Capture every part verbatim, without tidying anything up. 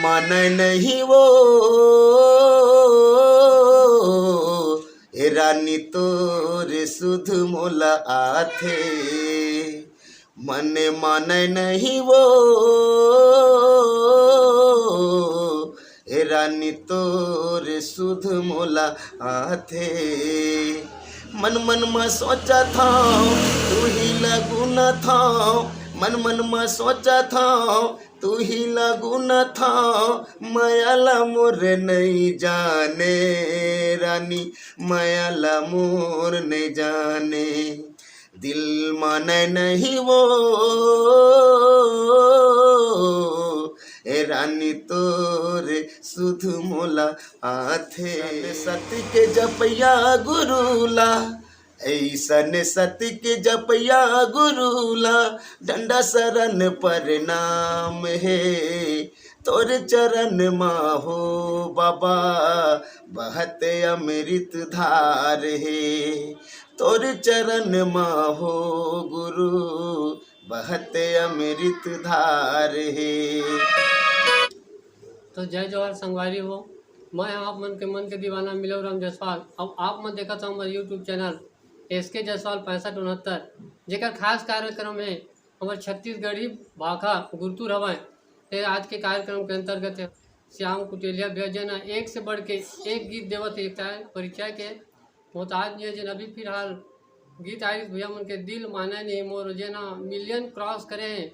मानय नहीं वो, ए रानी तोर सुध मोला आथे। मन मानय नहीं वो, ए रानी तोर सुध मोला आथे। मन मन म सोचत हंव, तू ही लगुन थंव। मन मन म सोचत हंव, तू ही लगुन थंव। मया ला मोर नइ जाने रानी, मया ला मोर नइ जाने। दिल मानय नहीं वो, ए रानी तोर सुध मोला आथे। सती के जपया गुरु ला, ऐसन सती के जपया गुरु ला, डंडा शरण प्रणाम हे। तोर चरण मा हो बाबा, बहत अमृत धार हे। तोर चरण मा हो गुरु, बहत अमृत धार हे। तो जय जोहार संगवारी हो, मैं हंव आप मन के मन के दीवाना मिलव राम जायसवाल। अब आप मन देखत हव हमर YouTube चैनल एस के जायसवाल पैंसठ उनहत्तर, जेकर खास कार्यक्रम हे हमर छत्तीसगढ़ी भाखा गुरतुर हवय। ते आज के कार्यक्रम के अंतर्गत हे श्याम कुटेलिया भैया, जेन ह एक से बढ़ के एक गीत देवत हे, एक परिचय के मोहताज नहीं हे, जेन अभी फिलहाल गीत आइस भैया मन के दिल माने नहीं मोर, जेन ह मिलियन क्रॉस करे हे।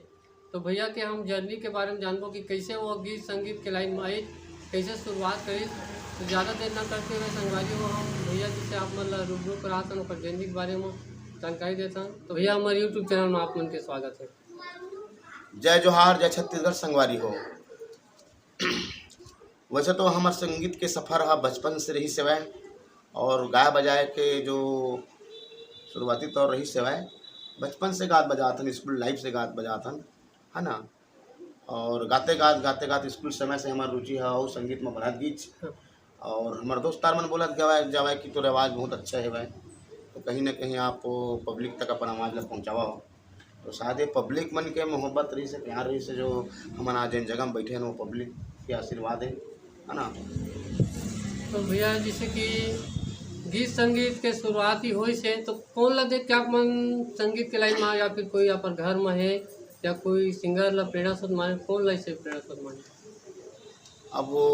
तो भैया के हम जर्नी के बारे में जानबो कि कैसे वो गीत संगीत के लाइन में आइस, कैसे शुरुआत करिस। तो ज़्यादा देर ना करते हुए संगवारी हो, हम भैया जी से आप मन ला रूबरू कराथन, ओकर जर्नी के बारे में जानकारी देथन। तो भैया, हमारे YouTube चैनल में आप मन के स्वागत है। जय जोहार, जय छत्तीसगढ़ संगवारी हो। वैसे तो हमर संगीत के सफर ह बचपन से रहिस हवय और गाय बजाए के जो शुरुआती तौर रहिस हवय, बचपन से गात बजात हन, स्कूल लाइफ से गात बजात हन, है ना। और गाते गात, गाते गात स्कूल समय से हमर रुचि ह अउ संगीत म बढ़त गिस। और हमर दोस्त यार मन बोलत गवाए जावय कि तोर आवाज़ बहुत अच्छा हवय, तो कहीं ना कहीं आप पब्लिक तक अपन आवाज़ ला पहुँचावा हो। तो शायद ये पब्लिक मन के मोहब्बत रहिस हे, प्यार रहिस हे, जो हमन आज जेन जगह में बैठे हन, वो पब्लिक के आशीर्वाद हे, है ना? तो भैया, जैसे कि गीत संगीत के शुरुआत ही होइस हे, तो कौन ला देख के आप मन संगीत के लाइन में, या फिर कोई अपन घर में है, या कोई सिंगर ला प्रेरणा स्रोत माने, कौन ला इसे प्रेरणा स्रोत माने? अब वो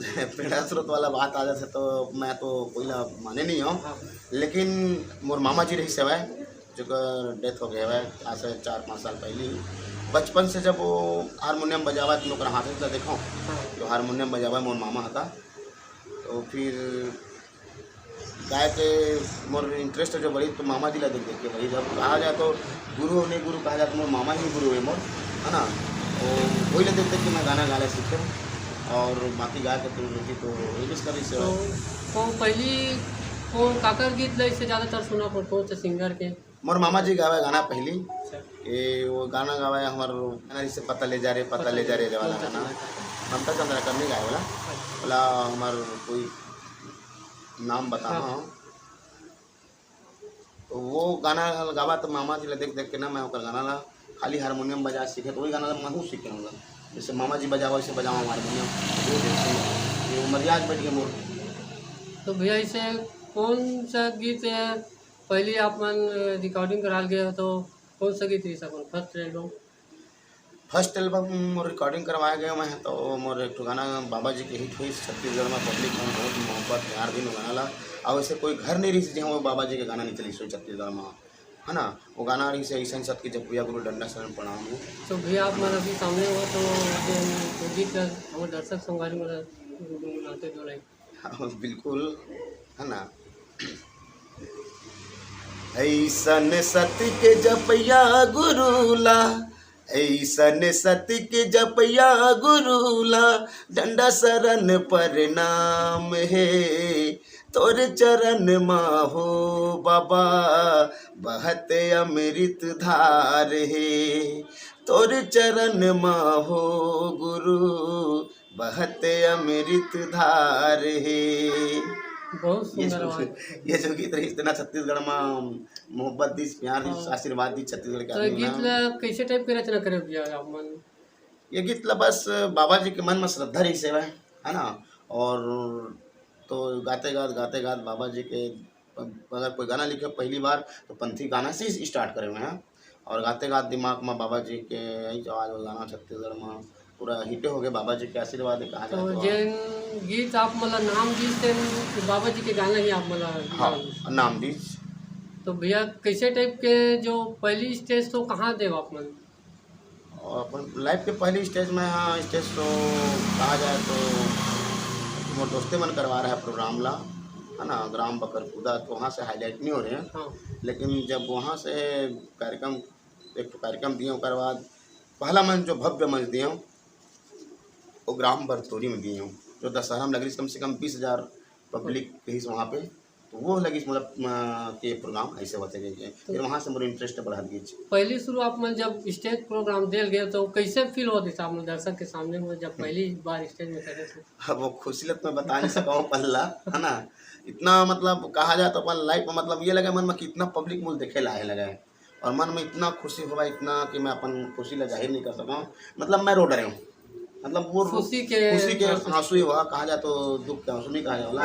प्रेरणा स्रोत वाला बात आ जाथे, तो मैं तो कोई ला माने नहीं हूँ। हाँ। लेकिन मोर मामा जी रहिस हवय, जेकर डेथ हो गए हवय आज से चार पाँच साल पहले ही। बचपन से जब वो हारमोनियम बजावत, मैं ओकर हाथ ला देखो, हाँ। तो हारमोनियम बजावा मोर मामा हता। तो फिर गाय के मोर इंटरेस्ट जो बढ़ी, तो मामा जी ला देख देख के बढ़ी। जब कहा जाए तो गुरु नहीं गुरु कहा जाए, तो मोर मामा ही गुरु है मोर, है ना? तो वही ला देख देख के मैं गाना गाना सीखे। और बाकी गाय के तो रुचि तो रहिबेच करिस। तो, तो पहली कौन काकर गीत ला इसे ज़्यादातर सुना, कौन, कौन से सिंगर के? मोर मामा जी गावे गाना पहली, अच्छा। ये वो गाना गावे हमर गाना जैसे पता ले जा रे, पता पता ले जा ले, रे, रे वाला कौन सा गाना, गाना? ममता चंद्राकर नहीं गाए वाला, अच्छा। वाला हमर कोई नाम बता हाँ। हाँ। तो वो गाना गावा तो मामा जी ला देख देख के ना मैं ओकर गाना ला खाली हारमोनियम बजा सीखे, तो वही गाना ला महू सीखे हम लोग। जैसे मामा जी बजावा, वैसे बजावा हारमोनियम। ये देखिए, ये उमरिया आज बैठ गए मोर। तो भैया, इसे कौन सा गीत है पहले आप मन रिकॉर्डिंग करा गए हो, तो कौन सा गीत रहिस अपन फर्स्ट एल्बम? फर्स्ट एल्बम मोर रिकॉर्डिंग करवाए गए मैं, तो मोर एक ठो गाना बाबा जी के हिट हुई छत्तीसगढ़ में, पब्लिक मन बहुत मोहब्बत प्यार दिन गाना ला। और ऐसे कोई घर नहीं रही जहाँ वो बाबा जी के गाना नहीं चली सो छत्तीसगढ़ में, है ना? वो गाना रही से ऐसा सत के जब भैया गुरु डंडा शरण प्रणाम हो। तो भैया, आप मन अभी सामने हो, तो जो गीत हमारे दर्शक संगवारी मन गुनगुनाते दो लाइन। हाँ, बिल्कुल, है ना? ऐसन सत के जपया गुरु ला, ऐसन सत के जपया गुरु ला, डंडा शरण प्रणाम हे। तोर चरण मा हो बाबा, बहत अमृत धार हे। तोर चरण मा हो गुरु, बहत अमृत धार हे। बहुत ये सुंदर जो, आवाज। ये जो गीत रहिस तेन ह छत्तीसगढ़ मा मोहब्बत दिस, प्यार दिस, हाँ। आशीर्वाद दिस छत्तीसगढ़ के तो ये आदमी गीत मन ला कैसे टाइप के रचना करे भैया आप मन? ये गीत ला बस बाबा जी के मन में श्रद्धा रहिस हवय, है ना? और तो गाते गात, गाते गात बाबा जी के, अगर कोई गाना लिखे पहली बार तो पंथी गाना से ही start करे मैं, हाँ। और गाते गात दिमाग में बाबा जी के यही आवाज, वो गाना छत्तीसगढ़ में पूरा हिटे हो गए, बाबा जी के आशीर्वाद है, कहा जाए तो तो। जेन गीत आप मोला नाम दीस, तेन बाबा जी के गाना ही आप मोला हाँ, नाम दीस। नाम दीस। तो भैया, कैसे type के जो पहली stage तो कहाँ देव आप मन? और अपन life के पहली stage में, हाँ, stage show कहा जाए तो मोर दोस्ते मन करवा रहा है program ला, है ना, ग्राम बकरकुदा, तो वहाँ से highlight नहीं हो रहे हैं। हाँ। लेकिन जब वहाँ से कार्यक्रम, एक ठो कार्यक्रम दिए, ओकर बाद पहला मंच, जो भव्य मंच दिए, वो ग्राम बरतोरी में दिए, जो दशहरा में लगे, कम से कम बीस हजार public रही वहाँ पे। तो वो लगिस मोला, अ, के program ऐसे होते गए। तो फिर वहाँ से मोर interest बढ़त गइस। पहली शुरू आप मन जब stage program देल गए तो कैसे feel होत रहिस आप मन दर्शक के सामने में जब पहली बार stage में करे थे? अब वो खुशी ला तो मैं बता नहीं सका हूँ पल्ला, है ना? इतना मतलब कहा जाए तो अपन life में मतलब ये लगे मन में कि इतना public मोला देखे ला आए लगे। और मन में इतना खुशी हुआ, इतना कि मैं अपन खुशी ला जाहिर नहीं कर सका हूँ। मतलब मैं रो डरे हूँ, मतलब वो रो-, खुशी के खुशी के आंसू। आंसू ही हुआ, कहा जाए तो दुख के आंसू नहीं कहा जाए वाला।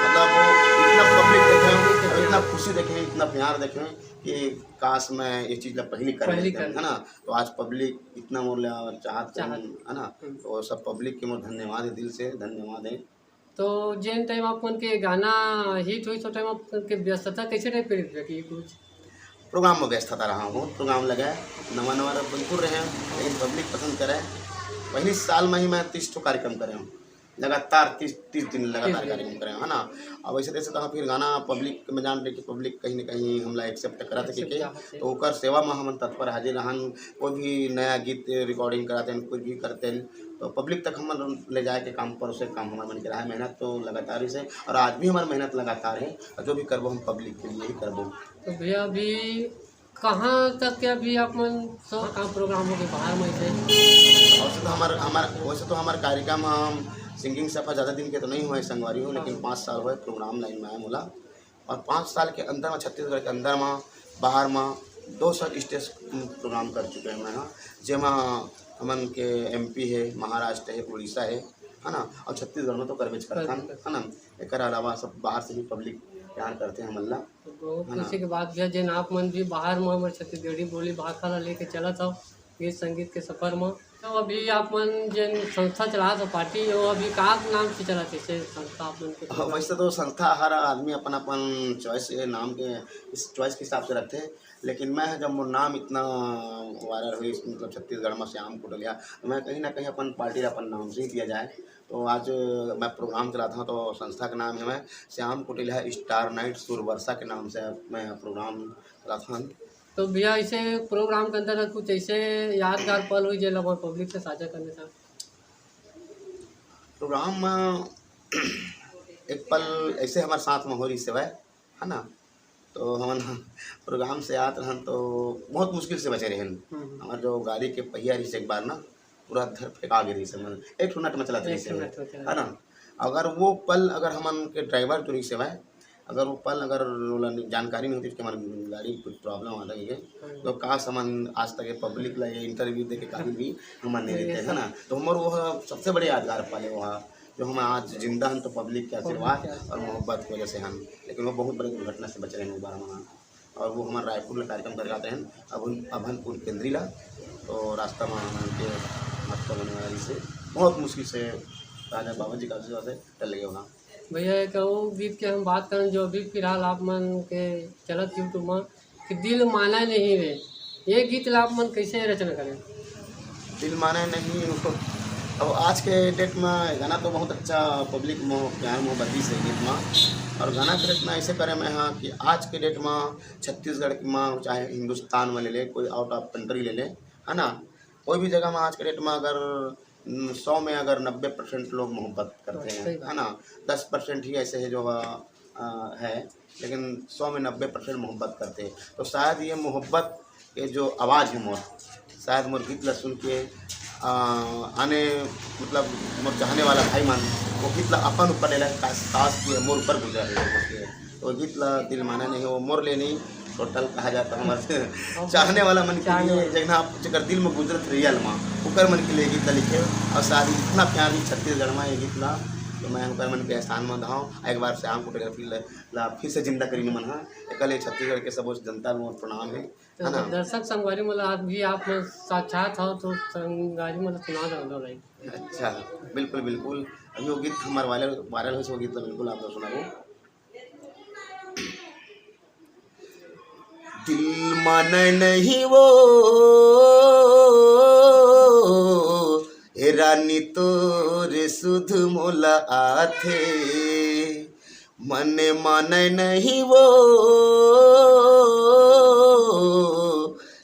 मतलब वो इतना public देखे हूँ, इतना खुशी देखे हूँ, इतना प्यार देखे हूँ कि काश मैं ये चीज़ ला पहली कर पहली लेते, कर है ना? तो आज public इतना मोला चाहत चाहत। है ना? हम्म। तो सब public के मोर धन्यवाद है, दिल से धन्यवाद है। तो जेन time आप मन के गाना hit होइस, तो time आप मन के व्यस्तता कैसे type के रहिस कि कुछ? Program में व्यस्तता रहा हूँ, बहुत program लगा है, नवा नवा रब बिल्कुल रहे हैं, लेकिन public पसंद करे। पहली साल में ही मैं तीस ठो कार्यक्रम करे हूँ, लगातार तीस, तीस दिन लगातार तीस दिन। कार्यक्रम करे हूँ, है ना। अब ऐसे तैसे तो फिर गाना public में जान रहे कि public कहीं ना कहीं हमला accept करत है, accept कि करत है। तो ओकर सेवा में हमन तत्पर हाजिर रहन, कोई भी नया गीत recording कराते हैं, कुछ भी करते हैं, तो public तक हमन ले जाए के काम, परोसे के काम हमर मन के रहा है। मेहनत तो लगातार ही से, और आज भी हमारी मेहनत लगातार है, और जो भी करबो हम public के लिए ही करबो। तो भैया, अभी कहाँ तक के अभी आप मन सब काम program हो गए बाहर में से? वैसे तो हमार, हमार, वैसे तो हमार कार्यक्रम हम singing सफर ज़्यादा दिन के तो नहीं हुए संगवारी हो, लेकिन हाँ। पाँच साल हुए program line में आए मोला। और पाँच साल के अंदर में छत्तीसगढ़ के अंदर में, बाहर में दो सौ stage program कर चुके हैं मैं, हाँ, जेमा हमन के M P है, महाराष्ट्र है, उड़ीसा है, है ना, और छत्तीसगढ़ में तो करबेच करथन, करबेच करथन। है ना। एकर अलावा सब बाहर से भी public प्यार करते हैं हमन ला, तो बहुत है ना। खुशी के बात भैया, जेन आप मन भी बाहर में हमर छत्तीसगढ़ी बोली भाखा ला लेके चलत हव गीत संगीत के सफर में। तो अभी आप मन जेन संस्था चलात हो, party, वो अभी का नाम से चलत है, से संस्था आप मन के? हाँ, वैसे तो संस्था हर आदमी अपन अपन choice के नाम के, इस choice के हिसाब से रखते हैं, लेकिन मैं जब मोर नाम इतना viral हुई, मतलब छत्तीसगढ़ में श्याम कुटेलिया, तो मैं कहीं ना कहीं अपन party ला अपन नाम से ही दिया जाए। तो आज मैं program चलाता हूँ, तो संस्था का नाम है मैं श्याम कुटेलिया Star Night सुरवर्षा के नाम से मैं program चलाता हूँ। तो भैया, ऐसे program के अंदर कुछ ऐसे यादगार पल हुई जेला हमर public से साझा करना चाहत? Program में एक पल ऐसे हमारे साथ में हो रही सेवा है, है ना, तो हमन program से आत रहन तो बहुत मुश्किल से बचे रहन। हम्म। हमार जो गाड़ी के पहिया रहिस एक बार ना, पूरा धर फेंका गे रहिस हमन, एक ठो नट में चलत एक रहिस ठो हवे, नट में चलत। है ना? अगर वो पल अगर हमन के driver जो रहिस हवय, अगर वो पल अगर ओला जानकारी नहीं होती कि हमार गाड़ी में कुछ problem आ रही है, हम्म। तो काश हमन आज तक ये public ला ये interview दे के कभी भी हमन नहीं सही है, देते, है ना? सही। तो हमार वो सबसे बड़े यादगार पल है वो, जो हम आज जिंदा हन तो public के आशीर्वाद public के आशीर्वाद। और मोहब्बत की वजह से हन, लेकिन वो बहुत बड़ी दुर्घटना से बच रहे हैं वो बारह महीना। और वो हमारे रायपुर में कार्यक्रम कर जाते हैं अभन अभनपुर केंद्री ला, तो रास्ता में हमन के हादसा होने वाला, जिससे बहुत मुश्किल से राजा बाबा जी का आशीर्वाद से टल गए वहाँ। भैया, एक वो गीत के हम बात करें जो अभी फिलहाल आप मन के चलत YouTube में कि दिल माना नहीं रे, ये गीत ला आप मन कैसे रचना करें? दिल माने नहीं हो। अब आज के date में गाना तो बहुत अच्छा, public मोह, प्यार मोहब्बती से गीत में। और गाना के रचना ऐसे करे मैं हाँ कि आज के date में छत्तीसगढ़ में, चाहे हिंदुस्तान में ले ले, कोई out of country ले ले, है ना, कोई भी जगह में आज के date में अगर, न, सौ में अगर नब्बे percent लोग मोहब्बत करते हैं, सही बात। है ना, दस percent ही ऐसे है जो, अ, है, लेकिन सौ में नब्बे percent मोहब्बत करते हैं। तो शायद ये मोहब्बत के जो आवाज़ है मोर, शायद मोर गीत ला सुन के, अ, आने, मतलब, मोर चाहने वाला भाई मन वो गीत ला अपन ऊपर ले लें, काश, काश कि मोर ऊपर गुजर रहे हैं। तो गीत ला दिल माना नहीं, वो मोर ले नहीं, टोटल कहा जाता हमारे चाहने वाला मन के चाहने लिए, वाला। जगना जेकर दिल में गुजरत रियल मा, ओकर मन के लिए गीत ला लिखे। और शायद इतना प्यार भी छत्तीसगढ़ में ये गीत ला, तो मैं ओकर मन के एहसान मंदाहूँ। एक बार श्याम कुटेल ला फिर से जिंदा करीन मन हा, एकर लिए छत्तीसगढ़ के सबो जनता ला मोर प्रणाम है, तो है ना? दर्शक संगवारी मन ला आज भी आप मन साक्षात हो, तो संगवारी मन ला सुना दो, दो लाइन। अच्छा, बिल्कुल, बिल्कुल। अभी वो गीत हमार वायरल, वायरल होइस, वो गीत ला बिल्कुल आप लोग सुनाबो। दिल माने नहीं वो, ए रानी तोर सुध मोला आथे, मन माने नहीं वो,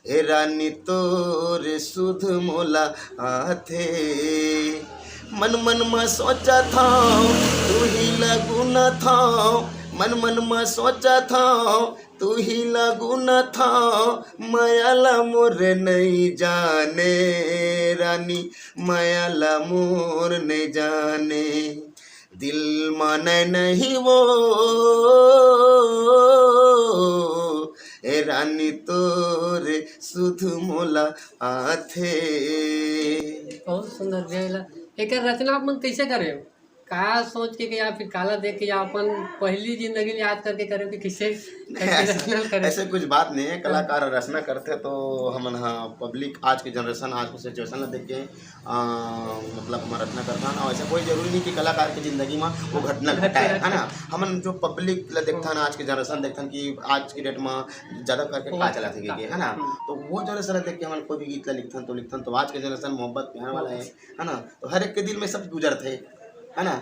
ए रानी तोर सुध मोला आथे। मन मन म सोचत हौं, तू ही ला गुनत हौं, मन मन म सोचत हौं, तू ही ला गुनत हौं, मया ला मोर नइ जाने, रानी मया ला मोर नइ जाने। दिल माने नहीं वो, ए रानी तोर सुध मोला आथे। बहुत सुंदर भैया। एकर रचना आप मन कैसे करे हो? का सोच के, कि या फिर काला देख के, या अपन पहली जिंदगी ला याद करके करे हो कि किसे नहीं, कैसे ऐसे, रचना करे? ऐसे कुछ बात नहीं है। हाँ। कलाकार रचना करथे तो हमन ह पब्लिक, आज के जनरेशन, आज के सिचुएशन ला देख के, अ, मतलब हमन रचना करथन। और ऐसा कोई जरूरी नहीं कि कलाकार के जिंदगी में वो घटना घटना घटाए, है ना? घटना। हमन जो पब्लिक ला देखथन, हाँ। आज के जनरेशन देखथन कि आज के डेट में ज्यादा करके का हाँ। चलत हे, का? है ना? हम्म। तो वो जनरेशन ला देख के हमन कोई भी गीत ला लिखथन तो लिखथन, तो आज के जनरेशन मोहब्बत प्यार वाला है, है ना? तो हर एक के दिल में सब गुजरत है, है ना?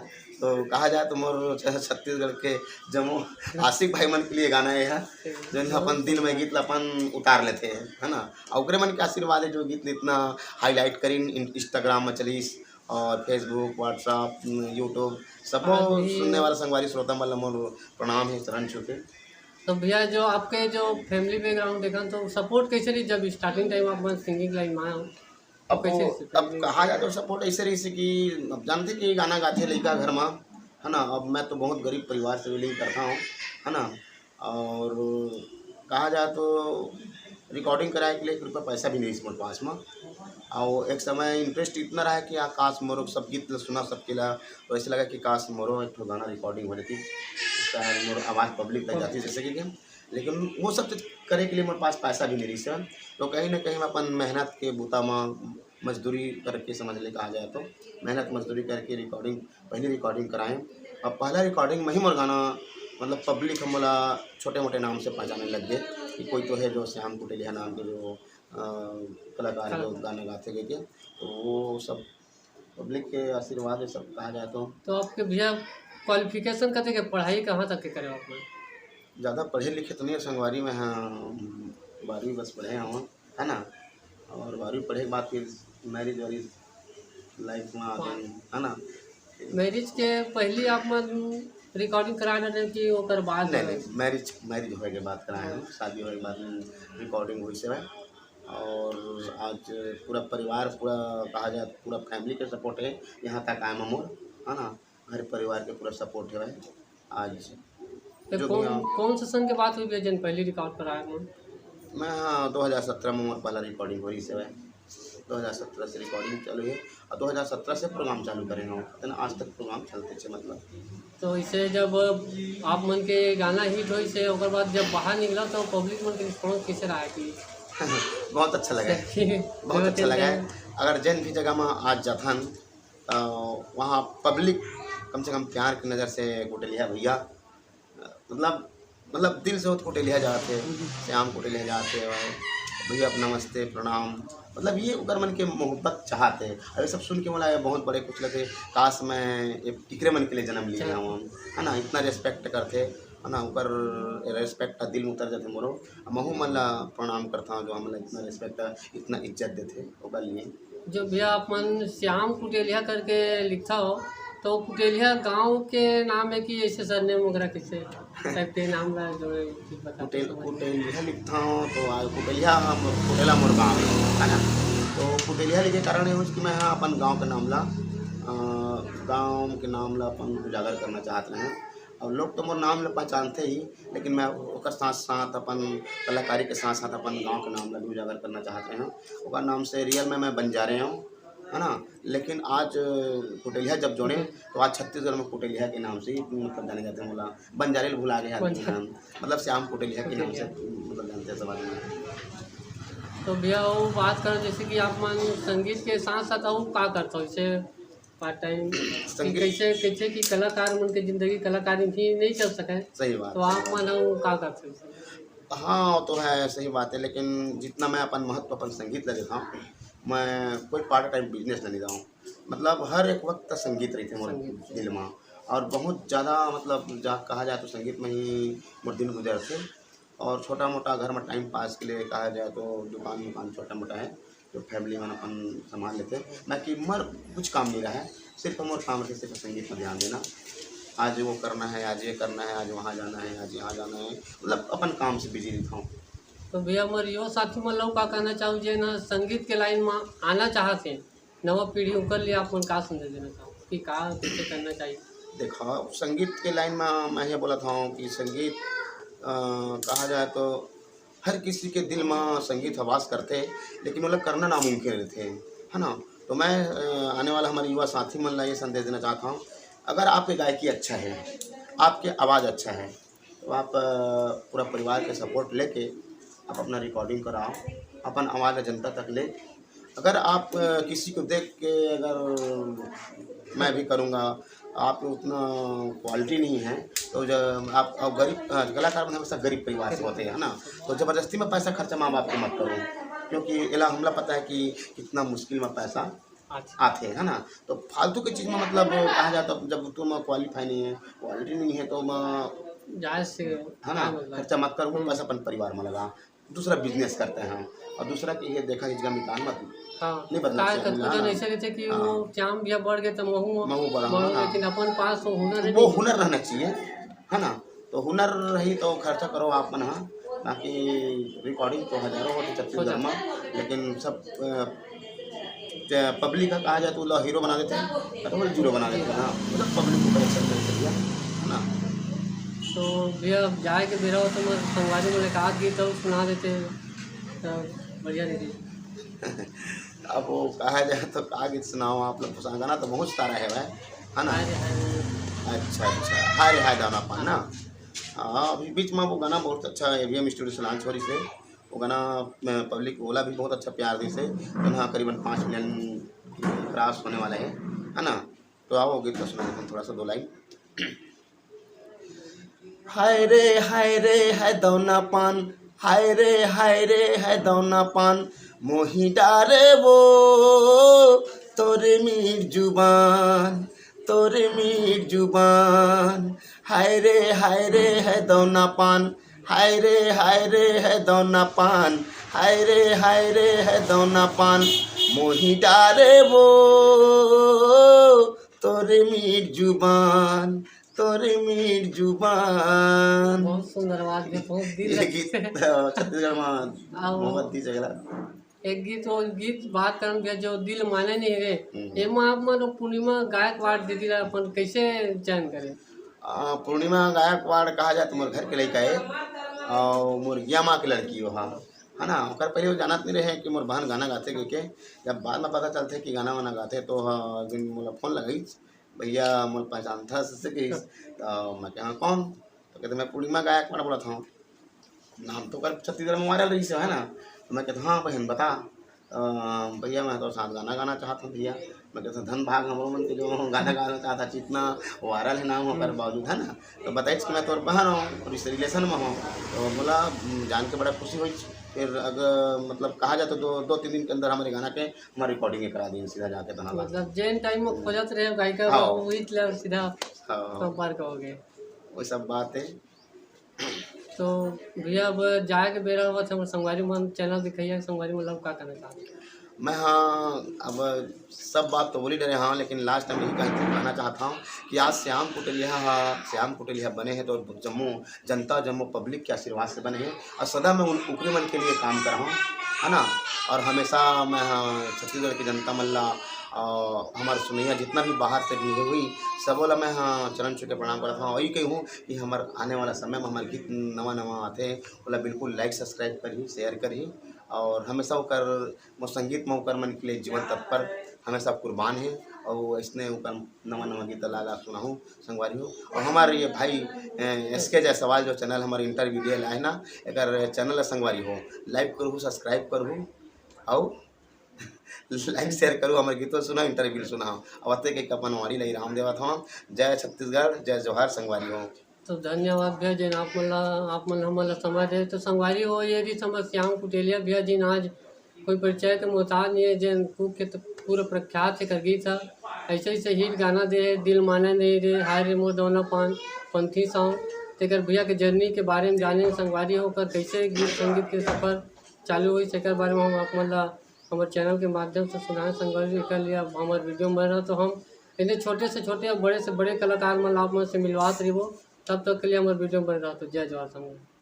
तो कहा जाए तो मोर छ-, छत्तीसगढ़ के जम्मो आशिक भाई मन के लिए गाना है यह, जो अपन दिल में गीत ला अपन उतार लेते हैं, है ना? और ओकरे मन के आशीर्वाद है जो गीत इतना हाईलाइट करीन, इन-, Instagram में चलीस और Facebook, WhatsApp, YouTube, सबो हाँ जी। सुनने वाला संगवारी श्रोता मन ला मोर प्रणाम है चरण छू के। तो भैया, जो आपके जो फैमिली बैकग्राउंड देखा, तो सपोर्ट कैसे रही जब स्टार्टिंग टाइम आप सिंगिंग लाइन में आए हो? अब कैसे, कैसे अब फैमिली? कहा जाए तो सपोर्ट ऐसे रही से कि अब जानते कि गाना गाथे लइका घर में, है ना? अब मैं तो बहुत गरीब परिवार से बिलोंग करता हूँ, है ना? और कहा जाए तो रिकॉर्डिंग कराए के लिए एक रुपया पैसा भी नहीं इस मोर पास में। और एक समय इंटरेस्ट इतना रहा कि आ, काश मोरो सब गीत ला सुना सबके ला, तो ऐसे लगा कि काश मोरो एक ठो गाना रिकॉर्डिंग हो जाती, उसका मोर आवाज़ पब्लिक तक जाती जैसे कि। लेकिन वो सब चीज़ करे के लिए मोर पास पैसा भी नहीं रही सर। तो कहीं ना कहीं मैं अपन मेहनत के बूता में मजदूरी करके समझ ले कहा जाए तो, मेहनत मजदूरी करके रिकॉर्डिंग, पहली रिकॉर्डिंग कराए। और पहला रिकॉर्डिंग में ही मोर गाना, मतलब पब्लिक हम बोला छोटे मोटे नाम से पहचाने लग गए कि कोई तो है जो श्याम कुटेलिया नाम के जो, अ, कलाकार जो कलाकार। गाना गाते गए के, तो वो सब पब्लिक के आशीर्वाद है सब कहा जाए तो। तो आपके भैया क्वालिफिकेशन कते के, पढ़ाई कहाँ तक के करे हो आप लोग? ज़्यादा पढ़े लिखे तो नहीं है संगवारी में, हाँ, बारहवीं बस पढ़े हूँ, है ना? और बारहवीं पढ़े के बाद फिर मैरिज वैरिज लाइफ में आ गए, है ना? मैरिज के पहली आप मन रिकॉर्डिंग करा रहे कि ओकर बाद? नहीं, नहीं, मैरिज, मैरिज होए के बाद कराए हैं, शादी होए के बाद में रिकॉर्डिंग हुई से है। और आज पूरा परिवार, पूरा कहा जाए, पूरा फैमिली के सपोर्ट है, यहाँ तक आए मोर, है ना? घर परिवार के पूरा सपोर्ट है भाई। आज तो जो भी कौन, हाँ। कौन से सन के बात हुई भैया, जन पहली रिकॉर्ड कराए हो? मैं, हाँ, दो हज़ार सत्रह में मोर पहला रिकॉर्डिंग हो रही से भाई। दो हज़ार सत्रह से रिकॉर्डिंग चालू है और दो हज़ार सत्रह से प्रोग्राम चालू करे हैं, इतना आज तक प्रोग्राम चलते थे मतलब। तो इसे जब आप मन के गाना हिट होई से, ओकर बाद जब बाहर निकला तो पब्लिक मन के रिस्पॉन्स कैसे रहा कि बहुत अच्छा लगा है, सही बहुत अच्छा लगा है। है। अगर जैन भी जगह में आज जाथन तो वहाँ पब्लिक कम से कम प्यार की नज़र से कुटेलिया भैया, मतलब, मतलब दिल से होत कुटेलिया जाते, श्याम कुटेलिया जाते, भैया आप नमस्ते, प्रणाम, मतलब ये ओकर मन के मोहब्बत चाहते। अब ये सब सुन के मोला ये बहुत बड़े कुछ लगे, काश मैं ये इकरे मन के लिए जन्म लिए हूँ, है ना? इतना रिस्पेक्ट करते, है ना? ओकर रिस्पेक्ट दिल में उतर जाते मोरो। महू मन ला प्रणाम करता हूँ जो हमन ला इतना रिस्पेक्ट, इतना इज्जत देते ओकर लिए। जो भैया आप मन श्याम कुटेलिया करके लिखता हो, तो कुटेलिया गांव के नाम है कि ऐसे सरनेम वगैरह कैसे टाइप के नाम ला जो है कुछ बता कुटेल-, सकते हैं? कुटेलिया लिखता हूँ तो आ, कुटेलिया हम, कुटेला मोर गाँव है, है ना? तो कुटेलिया लिखे कारण ये हो कि मैं हाँ अपन गाँव के नाम ला, अ, गाँव के नाम ला अपन उजागर करना चाहत रहे। और लोग तो मोर नाम ल पहचानथे ही, लेकिन मैं ओकर साथ-साथ अपन कलाकारी के साथ-साथ अपन गाँव के नाम ल भी उजागर करना चाहत रहे हँव। ओकर नाम से रियल में मैं बंजारे हँव, है ना? लेकिन आज कुटेलिहा जब जोड़े, तो आज छत्तीसगढ़ में कुटेलिहा के नाम से ही, मतलब, जाने जाथे मोला। बंजारे ल भुला गे आदमी मन, मतलब, श्याम कुटेलिहा के नाम से, मतलब, जानथे सब आदमी। तो भैया, वो बात करो, जैसे कि आप मन संगीत के साथ-साथ अउ का करथव, जैसे पार्ट टाइम, कि संगीत कैसे, कैसे कि कलाकार मन के जिंदगी कलाकारी में ही नहीं चल सके, सही बात तो है। आप मन अउ का करथव? हाँ, वो तो है, सही बात है, लेकिन जितना मैं अपन महत्व अपन संगीत ला देथँव, मैं कोई पार्ट टाइम बिजनेस ला नहीं देथँव। मतलब, हर एक वक्त संगीत रहिथे मोर संगीत। दिल में, और बहुत ज़्यादा, मतलब, जा, कहा जाए तो संगीत में ही मोर दिन गुजरथे। और छोटा मोटा घर में टाइम पास के लिए कहा जाए तो दुकान वुकान छोटा मोटा है, जो फैमिली मन अपन संभाल लेथे, बाकी मोर कुछ काम नहीं रहा है, सिर्फ मोर काम रहे सिर्फ संगीत में ध्यान देना। आज वो करना है, आज ये करना है, आज वहाँ जाना है, आज यहाँ जाना है, मतलब, अपन काम से बिजी रहिथँव। तो भैया, मोर यो साथी मन ला का कहना चाहूँ, जे ना संगीत के लाइन में आना चाहत हे, नवा पीढ़ी, ओकर लिए आप मन का संदेश देना चाहहू कि का, कैसे करना चाहिए? देखो, संगीत के लाइन में मैं ये बोलत हँव कि संगीत, अ, कहा जाए तो हर किसी के दिल में संगीत ह वास करथे, लेकिन ओला करना नामुमकिन रहिथे, है ना? तो मैं, अ, आने वाला हमारे युवा साथी मन ला ये संदेश देना चाहत हँव, अगर आपके गायकी अच्छा है, आपके आवाज़ अच्छा है, तो आप, अ, पूरा परिवार के सपोर्ट लेके आप अपना रिकॉर्डिंग कराओ, अपन आवाज़ ला जनता तक ले। अगर आप, अ, किसी को देख के, अगर मैं भी करूँगा, आप में उतना क्वालिटी नहीं है, तो जब आप, आप गरीब, अ, कलाकार हमेशा गरीब परिवार से होते हैं, है ना? तो ज़बरदस्ती में पैसा खर्चा माँ बाप को मत करो, क्योंकि एला हमला पता है कि कितना मुश्किल में पैसा अच्छा। आथे, है ना? तो फालतू के चीज़ में, मतलब, कहा जाए तो जब तुम क्वालिफाई नहीं है, क्वालिटी नहीं है, तो म-, जायज़ से है ना? का मतलब? खर्चा मत करो, हम्म। पैसा अपन परिवार में लगा, दूसरा बिजनेस करते हैं। और दूसरा कि ये देखा, इसका मितान मत, हाँ, नहीं बदलना काय चाहिए, कतको है जन ना? ऐसे रहथे कि हाँ। वो चाम भैया बढ़ गए तो महू, महू बढ़ा, महू, हाँ। लेकिन अपन पास वो हुनर तो नहीं वो है। हुनर रहना चाहिए, है ना? तो हुनर रही तो खर्चा करो आप मन, हाँ, बाकी रिकॉर्डिंग तो हजारों होथे छत्तीसगढ़ में, लेकिन सब, अ, ज-, पब्लिक का कहा जाए तो ला हीरो बना देथे, तो बोले जीरो बना देथे, हाँ, मतलब पब्लिक ऊपर असर करथे भैया, है ना? तो भैया, अब जाए के बेरा हो तो मैं संगवारी मन ले का गीत अउ सुना देते, तो बढ़िया रहिथे। अब वो कहा जाए तो का गीत सुनाओ आप लोग, गाना तो बहुत सारा है भाई, है ना? हाय रे हाय रे। अच्छा, अच्छा, हाय रे हाय दाना पान ना। हाँ, अभी बीच में वो गाना बहुत अच्छा एवीएम स्टूडियो से लॉन्च हो रही से, वो गाना, अ, पब्लिक ओला भी बहुत अच्छा प्यार दी से, तो ना करीबन पाँच मिलियन क्रॉस होने वाला है, है ना? तो आओ गीत का सुना देते हैं थोड़ा सा दो लाइन। हाय रे हाय रे हाय दौना पान, हाय रे हाय रे हाय दौना पान, मोही डारे वो तोरे मीठ जुबान, तोरे मीठ जुबान। हाय रे हाय रे हाय दौना पान, हाय रे हाय रे हाय दौना पान, हाय रे हाय रे हाय दौना पान, मोही डारे वो तोरे मीठ जुबान, तोरे मीठ जुबान। बहुत सुंदर आवाज है, बहुत दिल ये गीत, अ, छत्तीसगढ़ में आओ। मोहब्बत दी झगड़ा। एक गीत, वो गीत बात करन भैया, जो दिल माने नहीं रे। हम्म। एमा आप मन पूर्णिमा गायकवाड़ दीदी ला अपन कैसे चयन करे? आ, पूर्णिमा गायकवाड़ कहा जाए तो मोर घर के लइका है और मोर गिया माँ के लड़की हो, हाँ, है ना? ओकर पहले वो जानत नहीं रहे कि मोर बहन गाना गाथे कह के। जब बाद में पता चलथे कि गाना वाना गाथे तो, हाँ, एक दिन मोला फोन लगाई, "भैया मोला पहचानथस?" से कहिस। तो मैं कहा, "कौन?" तो कहते, "मैं पूर्णिमा गायकवाड़ बोलत हँव।" नाम तो ओकर छत्तीसगढ़ में वायरल रहिस हे, है ना? तो मैं कहता, "हाँ बहन, बता।" "अ, भैया, मैं तोर साथ गाना गाना चाहत हँव भैया।" मैं कहता, "धन भाग हमरो मन के जो गाना गाना चाहत हस, इतना वायरल है नाम ओकर बावजूद, है ना?" तो बताइस कि मैं तोर बहन हँव और इस रिलेशन में हँव। तो बोला, "हम्म, जान के बड़ा खुशी होइस।" फिर अगर, मतलब, कहा जाए तो दो, दो तीन दिन के अंदर हमारे गाना के हमारी रिकॉर्डिंग करा दी सीधा जाके धनाला। मतलब, जेन टाइम में खोजत रहे गायिका, हाँ। वही ला सीधा हाँ। संपर्क हो गए। वो सब बात है। तो भैया, अब जाए के बेरा होवत हे, हमर संगवारी मन चैनल दिखइया, संगवारी मन ला का कहना चाहत? मैं, हाँ, अब सब बात तो बोली डरे हँव, लेकिन लास्ट में यही कह-, कहना चाहत हँव कि आज श्याम कुटेलिया हा, श्याम कुटेलिया बने हे तो जम्मो जनता, जम्मो पब्लिक के आशीर्वाद से बने हे और सदा मैं उन, उनके मन के लिए काम करहूँ, है ना? और हमेशा मैं, हाँ, छत्तीसगढ़ की जनता मन ला और हमर सुनइया जितना भी बाहर से भी होही, सबो ला मैं, हाँ, चरण छू के प्रणाम करत हूँ। वही कहूँ कि हमर आने वाला समय में हमर गीत नवा नवा आथे, ओला बिल्कुल like subscribe करही, share करही, और हमेशा ओकर, मोर संगीत में ओकर मन के लिए जीवन तत्पर, हमेशा कुर्बान है। और इसने ओकर नवा नवा गीत ला ला सुनाहूँ संगवारी हो। और हमारे ये भाई एस के जायसवाल जो चैनल हमारे इंटरव्यू दिए ला है ना, एकर चैनल ला संगवारी हो, लाइक करहू, सब्सक्राइब करहू, और लाइक शेयर करू, हमर गीतो सुना, इंटरव्यू सुना। अब अते के अपन वाणी लई राम देवत हूँ। जय छत्तीसगढ़, जय जोहार संगवारी हो। तो धन्यवाद भैया, जेन आप मन ला, आप मन हमन ला समय दे। तो संगवारी हो, ये रही हमर श्याम कुटेलिया भैया, जिन आज कोई परिचय के मोहताज नहीं है, जेन कुख्यात, पूरा प्रख्यात है कर गीत है। ऐसे ऐसे हिट गाना दे है, दिल माने नहीं रे, हाय रे मोर दौना पान, पंथी सॉन्ग। तेकर भैया के जर्नी के बारे में जाने संगवारी हो, ओकर कैसे गीत संगीत के सफर चालू हुई, तेकर बारे में हम आप मन ला हमर चैनल के माध्यम से सुनाए संगवारी। एकर लिए अब हमर वीडियो में बने रहो, तो हम इतने छोटे से छोटे और बड़े से बड़े कलाकार मन ला आप मन से मिलवात रहिबो। तब तक के लिए हमर वीडियो में बने रहो, तो जय जोहार संगवारी।